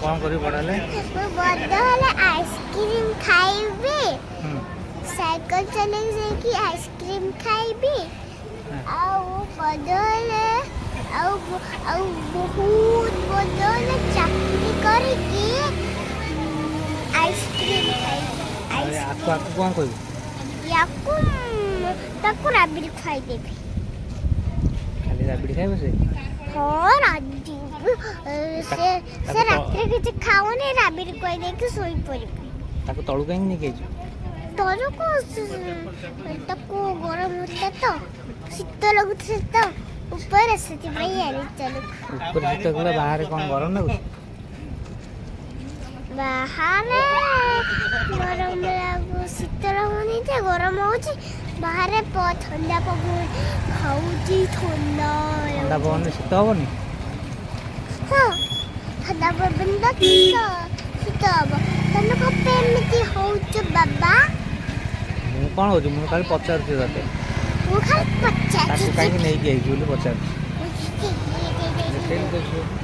କ'ଣ କରିବୁ ବଡ଼ ହେଲେ? ମୁଁ ବଡ଼ ହେଲେ ଆଇସ୍କ୍ରିମ୍ ଖାଇବି। ସାଇକେଲ ଚଲେଇକି ଯାଇକି ଆଇସ୍କ୍ରିମ୍ ଖାଇବି। ଆଉ ବଡ଼ ହେଲେ ଆଉ ବହୁତ ବଡ଼ ହେଲେ ଚାକିରି କରିକି ଆଇସ୍କ୍ରିମ୍ ଖାଇବି। ଆଉ ଆକୁ କ'ଣ କହିବୁ? ୟାକୁ ତାକୁ ରାବିଡ଼ି ଖୁଆଇଦେବି। ଖାଲି ରାବିଡ଼ି ଖାଇବ ସେ? ହଁ, ରାଜି ସେ ସେ ରାତିରେ କିଛି ଖାଉନି, ରାବିଡ଼ି ଖୁଆଇ ଦେଇକି ଶୋଇପଡ଼ିବ। ତାକୁ ତଳକୁ କାହିଁକି ନେଇକି ଆଇଛୁ? ତଳକୁ ତାକୁ ଗରମ ହଉଥିଲା ତ, ଶୀତ ଲାଗୁଥିଲା ତ ଉପରେ, ସେଥିପାଇଁ ଆଣି ତଳକୁ। ଉପରେ ଶୀତ କଲା, ବାହାରେ କ'ଣ ଗରମ ଲାଗୁଛି? ବାହାରେ ଗରମ ଲାଗୁ, ଶୀତ ଲାଗୁନି ଯେ, ଗରମ ହଉଛି ବାହାରେ। ଥଣ୍ଡା ପବନ ଖାଉଛି, ଥଣ୍ଡା। ଥଣ୍ଡା ପବନରେ ଶୀତ ହବନି? ହଁ, ଥଣ୍ଡା ପବନ ତ ଶୀତ ଶୀତ ହବ। ତମେ କଣ ପାଇଁ ଏମିତି ହଉଛ ବାବା? ମୁଁ କ'ଣ ହଉଛି? ମୁଁ ଖାଲି ପଚାରୁଛି ତତେ। ମୁଁ ଖାଲି ତାକୁ ପଚାରୁଛି। କାହିଁକି ନେଇକି ଆଇଛୁ ବୋଲି ପଚାରୁଛି। ଦେଖେଇଲି ତ ଝିଅକୁ।